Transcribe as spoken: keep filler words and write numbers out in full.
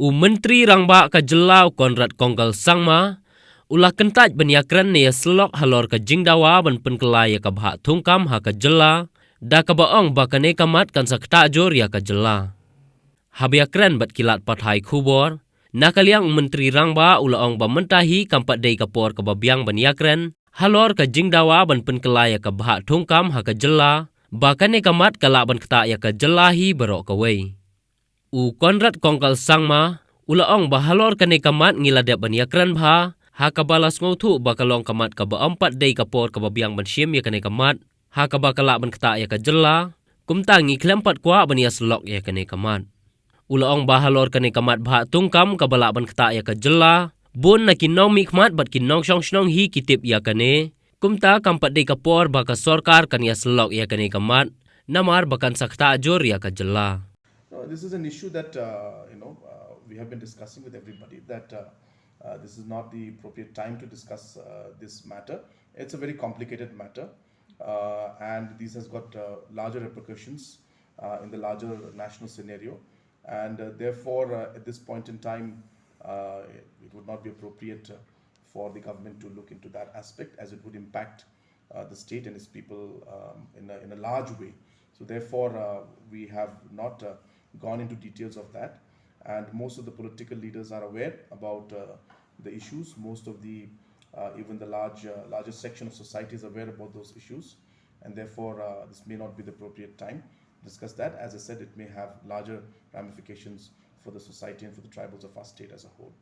U Myntri Rangbah ka jylla u Conrad Kongkal Sangma u la kyntait ban ïakren ne ïasyllok halor ka jingdawa ban pynkylla ïa ka bhah thungkam ha ka jylla, da kaba ong ba kane ka mat kan sa ktah jur ïa ka jylla. Haba ïakren bad ki lad pathai khubor, na ka liang u Myntri Rangbah u la ong ba mynta hi kam pat dei ka por kaba biang ban ïakren halor ka jingdawa ban pynkylla ïa ka bhah thungkam ha ka jylla, ba kane ka mat ka lah ban ktah ïa ka jylla hi baroh kawei. U Conrad Kongkal Sangma u la ong ba halor kane ka mat ngi la dep ban ïakren bha, ha kaba la sngewthuh ba ka long ka mat kaba ym pat dei ka por kaba biang ban shim ïa kane ka mat, ha kaba ka lah ban ktah ïa ka jylla, kumta ngi khlem pat kwah ban ïasyllok ïa kane ka mat. U la ong ba halor kane ka mat bhah thungkam kaba lah ban ktah ïa ka jylla, bun na ki nongmihkhmat bad ki nongshong shnong hi ki tip ïa kane, kumta kam pat dei ka por ba ka sorkar kan ïasyllok ïa kane ka mat, namar ba kan sa ktah jur ïa ka jylla. No, this is an issue that uh, you know uh, we have been discussing with everybody, that uh, uh, this is not the appropriate time to discuss uh, this matter. It's a very complicated matter, uh, and this has got uh, larger repercussions uh, in the larger national scenario, and uh, therefore, uh, at this point in time, uh, it would not be appropriate uh, for the government to look into that aspect, as it would impact uh, the state and its people um, in, a, in a large way. So therefore, uh, we have not uh, gone into details of that. And most of the political leaders are aware about uh, the issues. Most of the, uh, even the large, uh, larger section of society is aware about those issues. And therefore, uh, this may not be the appropriate time to discuss that. As I said, it may have larger ramifications for the society and for the tribals of our state as a whole.